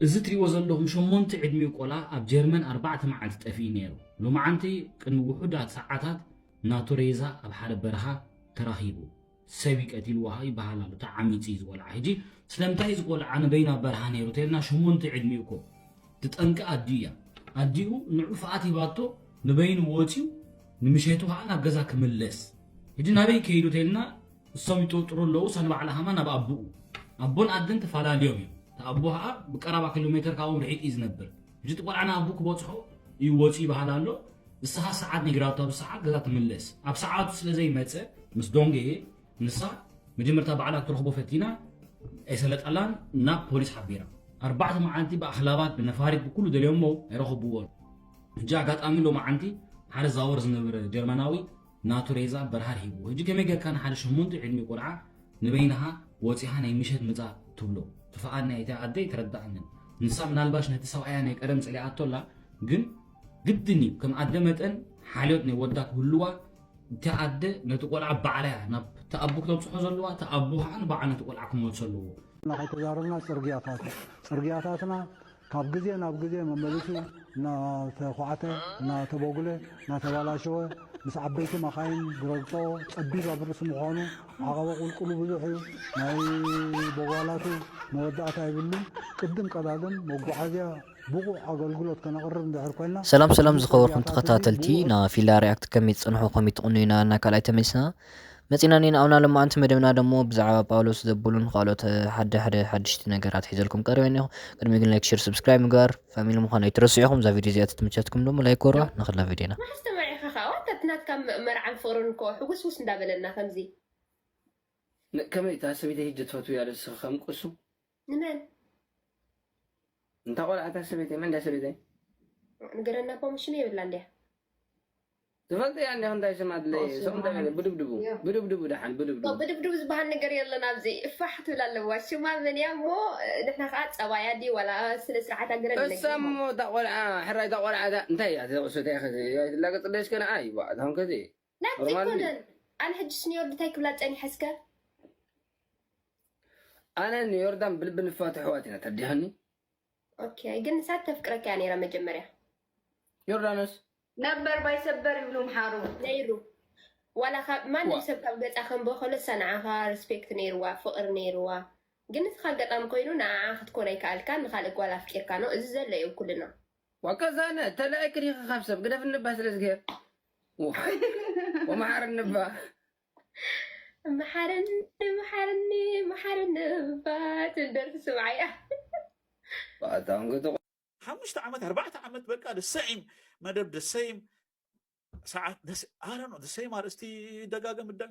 እዚ ትሪእዎ ዘለኹም ሸሞንተ ዕድሚኡ ቆልዓ ኣብ ጀርመን ኣርባዕተ መዓልቲ ጠፊኡ ነይሩ። ሎማዓንቲ ቅድሚ ውሑዳት ሰዓታት ናቱ ሬዛ ኣብ ሓደ በረኻ ተራኺቡ። ሰብ እዩ ቀቲልዎ ይበሃል ኣሎ። ተዓሚፁ እዩ ዝቆልዓ። ሕጂ ስለምንታይ እዚ ቆልዓ ንበይኑ ኣብ በረኻ ነይሩ ተልና ሸሞንተ ዕድሚኡ እኮ ትጠንቂ ኣዲኡ እያ። ኣዲኡ ንዑ ፍቓድ ሂባቶ ንበይኑ ወፂኡ ንምሸቱ ከዓ ናብ ገዛ ክምለስ። ሕጂ ናበይ ከይዱ ተልና እሶም ይጥርጥሩ ኣለዉ። እሳ ንባዕላ ከማ ናብ ኣቦኡ ኣቦን ኣደን ተፈላለዮም እዮም። እቲ ኣቦ ከዓ ብቀረባ ኪሎ ሜትር ካብኦም ርሒቅ እዩ ዝነብር። ሕጂ እቲ ቆልዓ ንኣቦ ክበፅሖ እዩ ወፂኡ ይበሃል ኣሎ። ንስኻ ሰዓት ነጊራቶ ኣብ ሰዓት ገዛ ትምለስ። ኣብ ሰዓቱ ስለ ዘይመፀ ምስ ዶንገየ ንሳ መጀመርታ ባዕላ ክትረኽቦ ፈቲና ኣይሰለጠላን ናብ ፖሊስ ሓቢራ። ኣርባዕተ መዓልቲ ብኣኽላባት ብነፋሪት ብኩሉ ደልዮሞ ኣይረኸብዎን። ሕጂ ኣጋጣሚ ሎማዓንቲ ሓደ ዛወር ዝነበረ ጀርመናዊ ናቱ ሬዛ በርሃር ሂቡ። ሕጂ ከመይ ጌርካ ንሓደ ሸሞንተ ዕድሚኡ ቆልዓ ንበይንኻ ወፂኻ ናይ ምሸት ምፃእ ትብሎ? ትፍኣኒ እያ እታ ኣደ ኣይትረድኣንን። ንሳ ምናልባሽ ነቲ ሰብኣያ ናይ ቀደም ፀሊኣቶ ኣላ፣ ግን ግድን እዩ ከም ኣደ መጠን ሓልዮት ናይ ወዳ ክህልዋ። እታ ኣደ ነቲ ቆልዓ ባዕላ እያ ናብ እቲ ኣቡ ክተብፅሖ ዘለዋ፣ እቲ ኣቡ ከዓ ንባዕሉ ነቲ ቆልዓ ክመልሶ ኣለዎ። ከይተዛረብና ፅርግያታት እዩ። ፅርግያታትና ካብ ግዜ ናብ ግዜ መመሊሱ እናተኳዕተ፣ እናተቦጉለ፣ እናተባላሸወ ምስ ዓበይቲ መኻይን ዝረግፅኦ ፀቢብ ኣብ ርእሲ ምዃኑ ዓቐበ ቁልቁሉ ብዙሕ እዩ። ናይ ቦጓላቱ መወዳእታ የብሉን። ቅድም ቀዳድም መጓዓዝያ ብቑዕ ኣገልግሎት ከነቕርብ እንድሕር ኮይንና ሰላም ሰላም ዝኸበርኩም ተኸታተልቲ ና ፊላ ሪያክት ከመይ ትጸንሑ ከመይ ትቕኑ ኢና እና ካልኣይ ተመሊስና መጺና ኔና ኣውና ለማዓንቲ መደብና ደሞ ብዛዕባ ጳውሎስ ዘብሉን ካልኦት ሓደ ሓደ ሓድሽቲ ነገራት ሒዘልኩም ቀሪበ እኒኹ። ቅድሚ ግን ላይክ ሼር ሰብስክራይብ ምግባር ፋሚሊ ምዃን ኣይትረስዑ ኢኹም። እዛ ቪድዮ እዚኣ ተትምቻትኩም ደሞ ላይክ ኮርዋ ንኽላ ቪድዮና መሓስተማዒ ኢኻ ከዓ ዋታ እቲ ናትካ መ- መርዓን ፍቕርን እኮ ሕጉስውስ እንዳበለና ከምዚ ን- ከመይ እታ ሰበይተይ ሂጂ ትፈትውያ ዶ ንስኺ ከም ቅሱ ንመን እንታ ቆልዓ እታ ሰበይተይ መን ድያ ሰበይተይ ንገረና ኮሚሽኑ የብላ እንድያ ትፈልጥያ እንዲኹ እንታይ ስማ ድለየ ቅሱ ሰቕ እንታይ ማለት ብድብድቡ እያ። ብድብድቡ ደሓን ብድብድቡ ብድብድብ ዝበሃል ነገር የለን ኣብዚ እፋሕ ትብል ኣለዋ ሽማ መን እያ እሞ ንሕና ከዓ ፀባያ ድዩ ዋላ ስነ ስርዓት ኣገረ እሳ እሞ እታ ቆልዓ ሕራይ እታ ቆልዓ እታ እንታይ እያ ተቕሱ እንታይ ትላገጽ ደስከ ንዓይ እታሁን ከዚ ናብዚ ኖርማል ኮነን ኣነ ሕጂ ስኒዮር ድታይ ክብላ ፀኒሐ እስከ ኣነ ንዮርዳን ብልቢ ንፋቱ ኣሕዋት ኢና ተዲሃኒ ኦኬ ግን ንሳ ተፍቅረካ እያ ነይራ መጀመርያ ዮርዳኖስ ነበር ባይሰበር ይብሉ ምሓሩ ነይሩ ዋላ ካብ ማንም ዋ- ሰብ ካብ ገፃ ከንበ ከሎ እሳ ንዓኻ ሪስፔክት ነይርዋ ፍቕሪ ነይርዋ ግን እቲ ኣጋጣሚ ኮይኑ ንዓዓ ክትኮን ኣይከኣልካን ንካልእ ጓል ኣፍቂርካ ነው እዚ ዘሎ እዩ ኣብ ኩልና ዋቀዛነ ተለኣይ ክሪኺ ካብ ሰብ ግደፍ እንባ ስለ ዝገር ወመሓር እንባ መሓረኒ መሓረኒ መሓረኒ እባ ትብል ደርፊ ስምዓያ ባእታውን ገቶ ሓሙሽተ ዓመት ኣርባዕተ ዓመት በቃ ደሰይም መደብ ደሰይም ሰዓት ደስ ኣረ ነው ደሰይም ኣርእስቲ ይደጋገም እዳ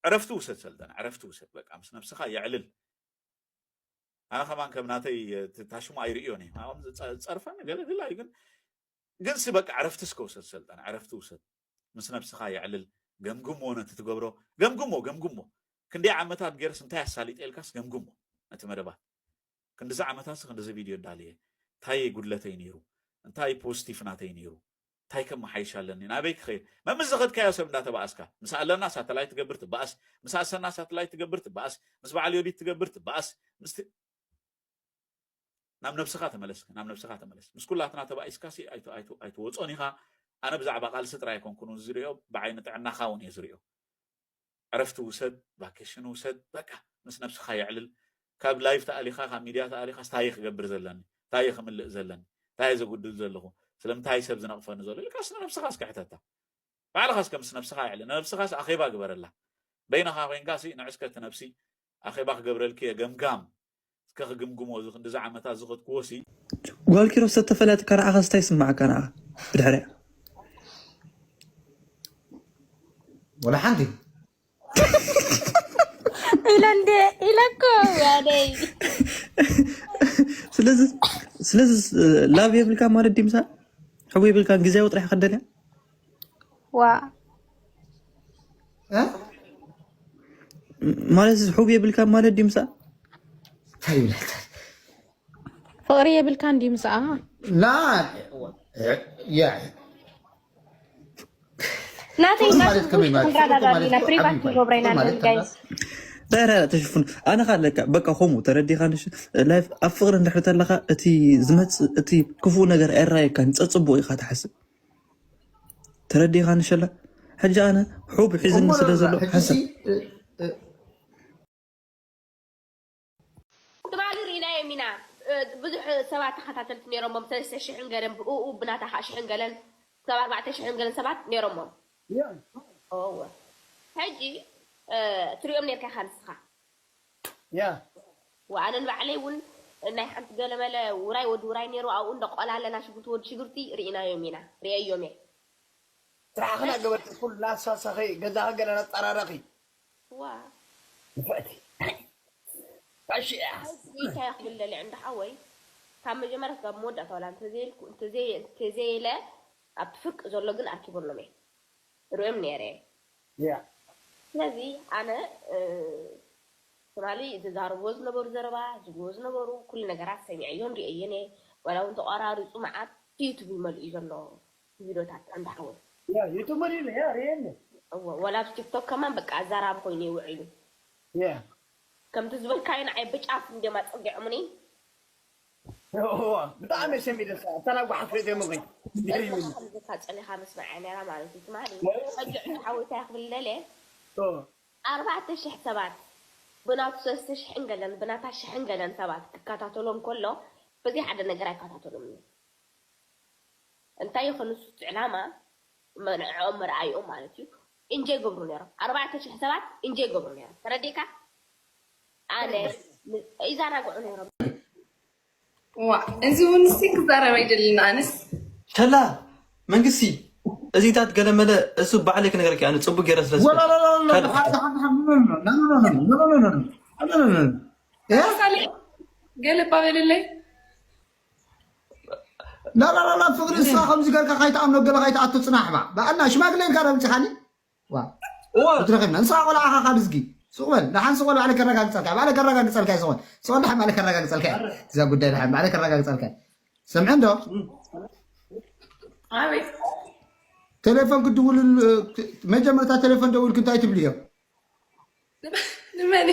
ዕረፍቲ ውሰድ ሰልጠነ ዕረፍቲ ውሰድ በቃ ምስ ነብስኻ የዕልል ኣነ ከማን ከም ናተይ ታሽሙ ኣይርእዮን እየ ጸርፈኒ ገለ ድላ እዩ ግን ግን ሲ በቃ ዕረፍቲ እስከ ውሰድ ሰልጠነ ዕረፍቲ ውሰድ ምስ ነብስኻ የዕልል ገምግሞ ነቲ ትገብሮ ገምግሞ ገምግሞ ክንደይ ዓመታት ገይረስ እንታይ ኣሳሊጠ ኢልካስ ገምግሞ ነቲ መደባት ክንድዚ ዓመታትስ ክንድዚ ቪድዮ ኣዳልየ እንታይ ጉድለተይ ነይሩ እንታይ ፖዚቲቭ ናተይ ነይሩ እንታይ ከመሓይሽ ኣለኒ ናበይ ክኸይድ መምስ ዝኸድካዮ ሰብ እንዳተባኣስካ ምስ ኣለና ሳተላይት ትገብር ትባኣስ ምስ ኣሰና ሳተላይት ትገብር ትባኣስ ምስ በዓል ዮዲት ትገብር ትባኣስ ምስ ናብ ነብስኻ ተመለስ ናብ ነብስኻ ተመለስ ምስ ኩላትና ተባኢስካ ሲ ኣይትወፆን ኢኻ ኣነ ብዛዕባ ቃልሲ ጥራይ ኣይኮንኩን ዝሪኦ ብዓይኒ ጥዕናኻ እውን እየ ዝሪኦ ዕረፍቲ ውሰድ ቫኬሽን ውሰድ በቃ ምስ ነብስኻ የዕልል ካብ ላይቭ ተኣሊኻ ካብ ሚድያ ተኣሊኻ ስታይ ክገብር ዘለኒ እንታይ ክምልእ ዘለኒ እንታይ ዘጉድል ዘለኹ ስለምንታይ ሰብ ዝነቕፈኒ ዘሎ ኢልካ ስነ ነብስኻ እስከ ሕተታ ባዕልኻ እስከ ምስ ነብስኻ የዕልል ነብስኻስ ኣኼባ ግበረላ በይንኻ ኮይንካ ሲ ንዕስከቲ ነብሲ ኣኼባ ክገብረልኪ እየ ገምጋም እስከ ክግምግሞ እዚ ክንድዚ ዓመታት ዝኸድክዎ ሲ ጓል ኪሮስ ተተፈለጥካ ንዓኻስ እንታይ ይስምዓካ ንዓ ብድሕሪኣ ወላ ሓንቲ ኢለ እንደ ኢለ እኮ ያደይ ስለዚ ስለዚ ላቭ የብልካ ማለት ድምሳ ሕቡ የብልካ ግዜያዊ ጥራሕ ከደልያ ዋ እ? ማለት ሕቡ የብልካ ማለት ድምሳ እንታይ ይብለካ ፍቕሪ የብልካ እንዲ ምስኣ ላ ያ ናተይ ፍቕሪ ማለት ከመይ ማለት? ፍቕሪ ማለት ና ፕሪቫት ዓብዪ ገብረይና ማለት ጋይስ እንታይ ራያ ተሽፍኑ? ኣነ ካ ኣለካ በቃ ከምኡ ተረዲኻ ንሽ ላይፍ ኣብ ፍቕሪ እንድሕር ተለኻ እቲ ዝመጽእ እቲ ክፉእ ነገር ኣይራየካን፣ ጸጽቡቕ ኢኻ ትሓስብ። ተረዲኻ ንሸላ ሕጂ ኣነ ሑብ ሒዝኒ ስለ ዘሎ ሓሳብ ትማሊ ርኢናዮም ኢና። ብዙሕ ሰባት ተኸታተልቲ ነይሮሞም። ሰለስተ ሽሕን ገለን ብእኡ ብናታ ከዓ ሽሕን ገለን ክሳብ ኣርባዕተ ሽሕን ገለን ሰባት ነይሮሞም። እወ። ሕጂ ትሪኦም ነርካ ኢኻ ንስኻ። ያ ወኣነ ንባዕለይ እውን ናይ ሓንቲ ገለመለ ውራይ ወዲ ውራይ ነይሩ ኣብኡ እንደቆላለና ሽጉርቲ ወዲ ሽጉርቲ ርኢናዮም ኢና። ርኤዮም እየ። ስራሕኽን ኣገበርኪ ኩሉ ናሳሳኺ ገዛኺ ገለ ነጠራረኺ ዋ ንፍዕቲ ጋሽ እያ እንታይ ክብል ደሊዐ እንዳ ሓወይ ካብ መጀመርያ ካብ መወዳእታ ዋላ እንተዘየልኩ እንተዘየ- እንተዘየለ ኣብቲ ፍርቂ ዘሎ ግን ኣርኪበሎም እየ ርእዮም ነይረ እየ ያ ስለዚ ኣነ እ፣ ትማሊ ዝዛረብዎ ዝነበሩ ዘረባ ዝብልዎ ዝነበሩ ኩሉ ነገራት ሰሚዐዮን ርእየዮን እየ ዋላ እውን ተቋራሪፁ መዓት ዩቱብ ይመልኡ ዘሎ ቪዲዮታት እንዳ ሓወይ ያ ዩቱብ መሊሉ ያ ርየኒ እወ፣ ወላ ኣብ ቲክቶክ ከማን በቃ ኣዛራቢ ኮይኑ ይውዕሉ ያ ከምቲ ዝበልካዮ ንዓይ ብጫፍ እንዲዮም ኣፀጊዖምኒ እዋ፣ ብጣዕሚ እየ ሰሚደካ እታ ናብ ጓሓፍ ከይደ ምኽኝ ገሪምኒ ከምዘካ ፀኒኻ ምስማዕ እያ ነራ ማለት እዩ ትማሊ ሕጂ ዕንዲ ሓወይታ ክብል ለለ ኣርባዕተ ሽሕ ሰባት ብናቱ ሰለስተ ሽሕን ገለን ብናታ ሽሕን ገለን ሰባት ክከታተሎም ከሎ በዚ ሓደ ነገር ኣይከታተሎም እዩ እንታይ ይኾን ንሱ እቲ ዕላማ ንዕኦም መርኣይኦም ማለት እዩ እንጀ ይገብሩ ነይሮም ኣርባዕተ ሽሕ ሰባት እንጀ ይገብሩ ነይሮም ተረዲእካ ኣነ ይዛናግዑ ነይሮም ዋ እዚ እውን እስቲ ክዛረብ ኣይደልን ኣነስ ሸላ መንግስቲ እዚታት ገለመለ እሱ ባዕለይ ክነገረኪ ኣነ ፅቡቅ ገይረ ስለ ዝፈልጥ። ምሳሌ ገለ እባ በልለይ ላላላላ ፍቅሪ ንስኻ ከምዚ ገርካ ካይትኣምኖ ገለ ካይትኣቱ ፅናሕ ባ በኣና ሽማግለ ኢልካ ዶ ኣምፂኻኒ ዋ እዋ ክትረኺብና ንስኻ ቆልዓ ኢኻ ካብ ዝጊ ሱቕ በል ደሓን ስቕ በል ባዕለ ከረጋግፀልካ ባዕለ ከረጋግፀልካ እየ ዝኾን ስቕ በል ደሓን ባዕለ ከረጋግፀልካ እየ እዛ ጉዳይ ደሓን ባዕለ ከረጋግፀልካ እየ ሰምዐ እንዶ ኣቤት ቴሌፎን ክድውልሉ መጀመርታ ቴሌፎን ደውልክ እንታይ ትብልዮ ንመን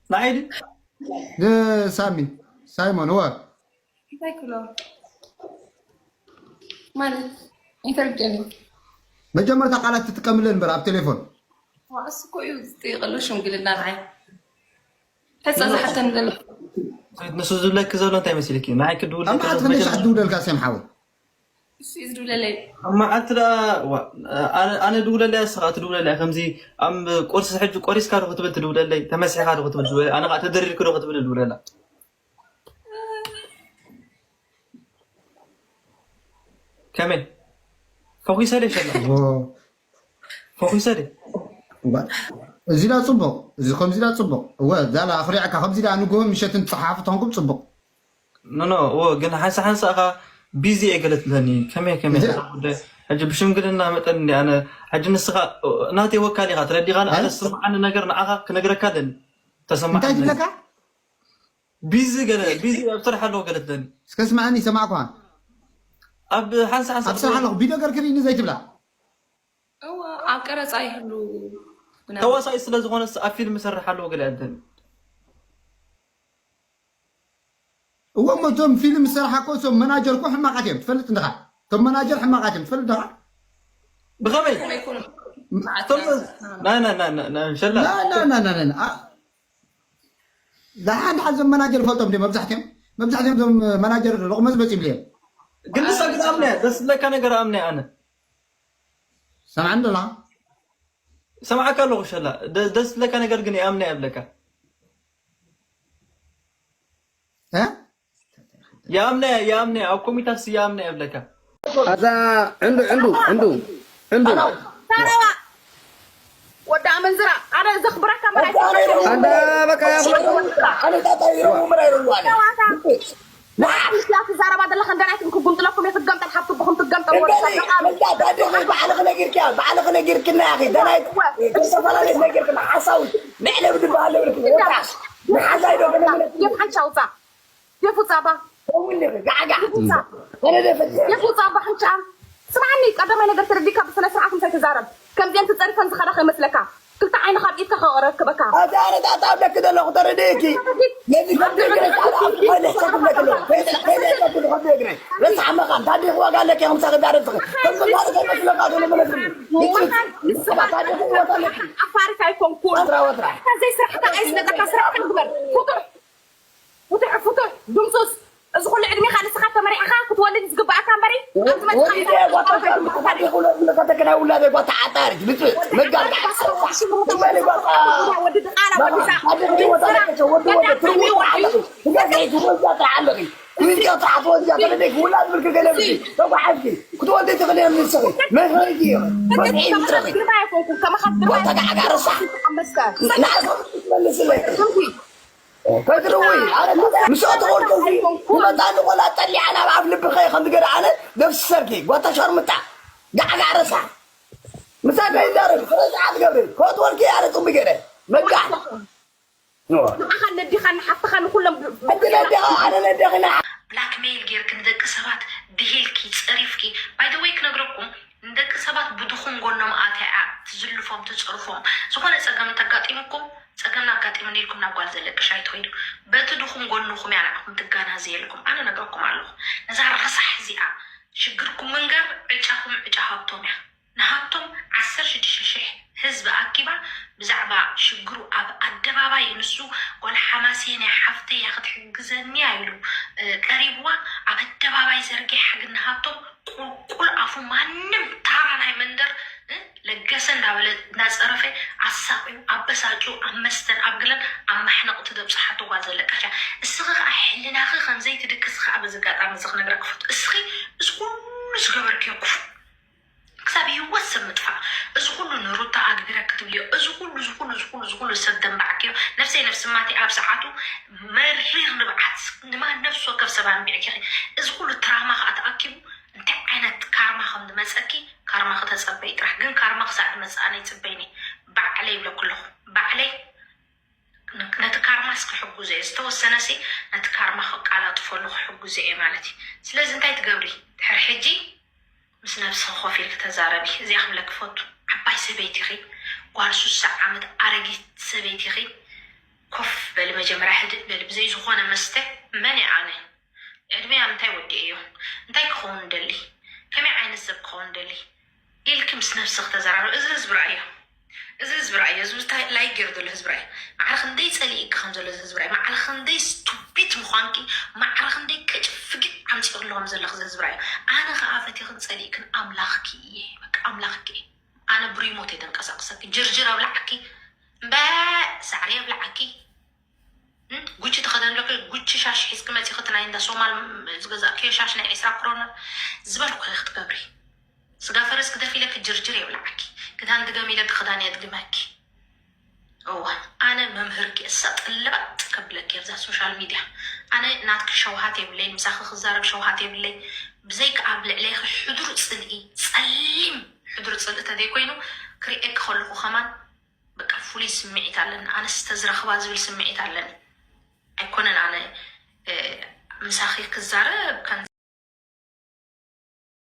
ንዓይ ድዩ ንሳሚ ሳይሞን እወ እንታይ ክብሎ ማለት ኣይተርድአኒ መጀመርታ ቃላት ትጥቀምለን እምበር ኣብ ቴሌፎን ዋእስ እኮ እዩ ዝጥይቀሉ ሽምግልና ንዓይ ሕፀ ዝሓተኒ ዘሎ ንሱ ዝብለኪ ዘሎ እንታይ መሲልኪ ንዓይ ክድውል ኣብ መዓት ክንደይ ሻዕ ትድውለልካ ስም ሓወይ እሱ እዩ ዝድውለለይ ኣብ መዓልቲ ደኣ ዋ፣ ኣነ- ኣነ ድውለለያ እስኻ ትድውለለያ ከምዚ ኣብ ቁርሲ ሕጂ ቆሪስካ ዶ ክትብል ትድውለለይ ተመሲሕካ ዶ ክትብል ትድውለለይ ኣነ ከዓ ተደሪርክ ዶ ክትብል ድውለላ ከመይ ፈኺሰ ደ ሸላ ፈኺሰ ደ እዚዳ ፅቡቅ እዚ ከምዚዳ ፅቡቅ እወ ዛላ ኣኽሪዕካ ከምዚዳ ንግሆ ምሸትን ፀሓፊ ተኾንኩም ፅቡቅ ኖ ኖ እዎ ግን ሓንሳ ሓንሳ እኻ ቢዚ እየ ገለ ትብለኒ ከመይ ከመይ እዚ- እዛ ጉዳይ ሕጂ ብሽምግልና መጠን እንዲ ኣነ ሕጂ ንስኻ ናተይ ወካል ኢኻ ተረዲኻን ኣነ እ? ዝስምዓኒ ነገር ንዓኻ ክነግረካ ኣለኒ እንታይ ተሰማዓኒ ትብለካ ቢዚ ገለ ቢዚ ኣብ ስራሕ ኣለዎ ገለ ትብለኒ እስከ ስማዕኒ ይሰማዕኳ ኣብ ሓንሳ ሓንሳ ኣብ ስራሕ ኣለኹ ቢዶ ገርክር ኢኒ ዘይትብላ እወ ኣብ ቀረፃ ይህሉ ምናምን። ተዋሳኢ ስለ ዝኾነስ ኣብ ፊልም ሰርሕ ኣለዎ ገለ ትብለኒ እዎ እሞ እቶም ፊልም ዝሰርሓ እኮ እቶም መናጀር እኮ ሕማቃት እዮም ትፈልጥ እንድኻ እቶም መናጀር ሕማቃት እዮም ትፈልጥ እንድኻ ብኸመይ ከመይ ይኮኑ? እቶም ናይ ናይ ናይ ናይ- ናይ ሸላ ላላላላላ ደሓን ደሓን ዞም መናጀር ፈልጦም ድዮም መብዛሕትኦም መብዛሕትኦም ዞም መናጀር ሎቕመ ዝበፂ ብልዮም ግን ንሳ ግን ኣምነያ ደስ ዝብለካ ነገር ኣምነያ ኣነ ሰምዓኒ ዶላ ሰምዓካ ኣለኹ ሸላ ደ- ደስ ዝብለካ ነገር ግን ይኣምነያ ይብለካ እ? ይኣምነያ ይኣምነያ ኣብ ኮሚታስ ይኣምነያ ይብለካ ኣዛ ዕንዱ ዕንዱ ዕንዱ ዕንዱ ሳረዋ ወዲ ኣመንዝራ ኣነ ዘኽብረካ መራይ ኣንዳ በቃ ያፍሎ ተዋታ ንዓብያ ትዛረባ ዘለኻ እንደናይኩም ክጉንጥለኩም እየ ክትገምጠል ሓፍትብኹም ትገምጠል ወዲ ሰብኣብ ባዕልኺ ነጊርክያ ባዕልኺ ነጊርክና ያኺ ደናይ ዝተፈላለየ ነጊርክና ሓሳዊ መዕለብ ዝበሃል ለብልክ ወጣሽ ንሓሳይ ዶ የፍሓንቻ ውፃ የፉፃ ባ ከውን ጋዕጋዕ የፉፃ ተነደፈት የፉፃ ባ ሕንጫ ስማዓኒ ቀዳማይ ነገር ተረዲካ ብስነ ስርዓት ምሳይ ተዛረብ ከምዚአን ትፀሪፈን ዝኸዳ ከይመስለካ ክልተ ዓይንኻ ኣብ ኢድካ ከረክበካ። ኣታ ኣነ ጣጣ ብለኪ ዘለኹ ተረዲእኪ። ነዚ ከብዲ እግረይ ጣጣ ኣብ ኮይነ ሰክብለኪ ኣለኹ። ከይለ- ከይለ ሰክብለኪ ከብዲ እግረይ። ረሳሕ መኻን። ታዲኽ ዋጋ ኣለኪ ከምሳ ክዛረብ ትኽእል። ከም ዝዛረብ ከይመስለካ ዘሎ መለስኒ። ንስኻ ንስኻ ታዲኽ ወታ ኣለኪ። ኣፋሪካ ኣይኮንኩን። ወትራ ወትራ። እታ ዘይስራሕካ ኣይስለጠካ። ስራሕ ግበር። ፍጡር ፍቱሕ ፍቱሕ ድምፁስ እዚ ኩሉ ዕድሜኻ ንስኻ ተመሪዕኻ ክትወልድ ዝግባኣካ እምበሪ ኣብዚ መፅኻ ወሊደ ጓታ ሻርሙጣ ታዲኽ ውለድ ብለካ ተከናይ ውላደ ጓታ ዓጣርጅ ብትብት መጋር ወዲ ድቓላ ወዲ ወዲ ወዲ ትወልጃ ጥራሕ ኣለኺ። ትገዝሒ ትወልጃ ጥራሕ ኣለኺ። ትምንጫ ጥራሕ ትወልጃ ተለደይ ውላድ ብልክ ገለ ብልኪ ተጓሓዝኪ ክትወልዲ ትኽእል እዮም ንስኺ መፍረይቲ እዮም። ወድዒ ምጥረኺ ግርማ ኣይኮንኩም። ከማኻ ግርማ ጓታ ጋዕጋዕ ረሳሕ ኣይኮንኩም። ኣንበሳ ንዓኻ ትመልስለይ ከድርዊ ምስኦ ተወልቀዚ ንመጣ ንቆላ ጠሊዓ ናብ ኣብ ልብኸ ከም ዝገደ ኣነ ነብሲ ሰርኪ ጓታ ሸርምጣ ጋዕጋዕ ረሳ ምሳድ ይዛረብ ረስዓ ትገብሪ ከትወልቂ ኣነ ጽቡቅ ገደ መጋዕ ንዓኻ ነዲኻ ንሓፍትኻ ንኩሎም እቲ ነዲኻ ኣነ ነዲኺ ንዓ ብላክሜይል ጌርኪ ንደቂ ሰባት ድሂልኪ ፀሪፍኪ ባይደወይ ክነግረኩም ንደቂ ሰባት ብድኹም ጎኖም ኣትያ ትዝልፎም ትፀርፎም ዝኾነ ፀገም እንተጋጢሙኩም ፀገም ኣጋጢሙኒ ኢልኩም ናብ ጓል ዘለቅሽ ኣይትኸይዱ በቲ ድኹም ጎንኹም እያ ንዓኹም ትጋናዘየልኩም ኣነ ነግረኩም ኣለኹ ነዛ ረሳሕ እዚኣ ሽግርኩም ምንጋር ዕጫኹም ዕጫ ሃብቶም እያ ንሃብቶም ዓሰርተ ሽዱሽተ ሽሕ ህዝቢ ኣኪባ ብዛዕባ ሽግሩ ኣብ ኣደባባይ ንሱ ጓል ሓማሴን እያ ሓፍተይ እያ ክትሕግዘኒ እያ ኢሉ ቀሪብዋ ኣብ ኣደባባይ ዘርጊሓ ግን ንሃብቶም ቁልቁል ኣፉ ማንም ታራ ናይ መንደር ለገሰ እንዳበለ እንዳፀረፈ ኣሳቂዩ ኣበሳጭዩ ኣብ መስተን ኣብ ግለን ኣብ ማሕነቕ ትደብፅሓቶ ጓል ዘለቀሻ እስኺ ከዓ ሕልናኺ ከምዘይትድቅሲ ከዓ በዚ ኣጋጣሚ እዚ ክነግረኪ ክፈቱ እስኺ እዚ ኩሉ ዝገበርክዮ ክፉእ ክሳብ ህይወት ሰብ ምጥፋእ እዚ ኩሉ ንሩታ ኣግቢረ ክትብልዮ እዚ ኩሉ እዚ ኩሉ እዚ ኩሉ እዚ ኩሉ ሰብ ደንባዕክዮ ነፍሰይ ነፍሲ ማቴ ኣብ ሰዓቱ መሪር ንብዓት ንማን ነፍሲ ወከፍ ሰብ ኣንቢዕኪ እዚ ኩሉ ትራማ ከዓ ተኣኪቡ እንታይ ዓይነት ካርማ ከም ዝመፀኪ ካርማ ክተፀበይ ጥራሕ ግን ካርማ ክሳዕ ዝመፅኣነ ይፅበይኒ ባዕለይ ይብለኩ ኣለኹ ባዕለይ ነቲ ካርማስ ክሕጉዘ እየ ዝተወሰነ ሲ ነቲ ካርማ ከቃላጥፈሉ ክሕጉዘ እየ ማለት እዩ ስለዚ እንታይ ትገብሪ ድሕር ሕጂ ምስ ነብስኺ ኮፍ ኢልኪ ተዛረቢ እዚኣ ክብለኪ ፈቱ ዓባይ ሰበይቲ ኢኺ ጓል ሱሳ ዓመት ኣረጊት ሰበይቲ ኢኺ ኮፍ በሊ መጀመርያ ህድእ በሊ ብዘይ ዝኾነ መስተ መን እየ ኣነ ዕድመይ ኣብ ምንታይ ወዲኤዮ እንታይ ክኸውን ደሊ ከመይ ዓይነት ሰብ ክኸውን ደሊ ኢልኪ ምስ ነብስኺ ተዘራረቢ እዚ ህዝቢ ረኣዮ እዚ ህዝቢ ረኣዮ እዚ ምታይ ላይክ ገይሩ ዘሎ ህዝቢ ረኣዮ ማዕረ ክንደይ ጸሊእኪ ከም ዘሎ እዚ ህዝቢ ረኣዮ ማዕረ ክንደይ ስቱፒድ ምዃንኪ ማዕረ ክንደይ ቅጭ ፍግዕ ኣምጺእክሎ ከም ዘለኺ እዚ ህዝቢ ረኣዮ ኣነ ከኣ ፈቲኽን ጸሊእክን ኣምላኽኪ እየ በቃ ኣምላኽኪ እየ ኣነ ብሪሞት እየ ደንቀሳቅሰኪ ጅርጅር ኣብላዕኪ እምበ ሳዕሪ ኣብላዕኪ ጉቺ ተኸደኒ ኣለኪ ጉቺ ሻሽ ሒዝኪ መፂኺ እቲ ናይ እንዳ ሶማል ዝገዛእክዮ ሻሽ ናይ ዒስራ ክሮነር ዝበልኩ ክትገብሪ ስጋ ፈረስ ግደፊ ኢለኪ ጅርጅር የብልዓኪ ክዳን ድገሚ ኢለኪ ክዳን የድግመኪ እዋ ኣነ መምህርኪ እሳ ጥልባጥ ከብለኪ ኣብዛ ሶሻል ሚድያ ኣነ ናትኪ ሸውሃት የብለይ ምሳኺ ክዛረብ ሸውሃት የብለይ ብዘይካ ኣብ ልዕለይኺ ሕዱር ፅልኢ ፀሊም ሕዱር ፅልኢ ተዘይኮይኑ ክሪኤኪ ከለኹ ከማን በቃ ፍሉይ ስምዒት ኣለኒ ኣነስ ተዝረኽባ ዝብል ስምዒት ኣለኒ ኣይኮነን ኣነ ምሳኺ ክዛረብ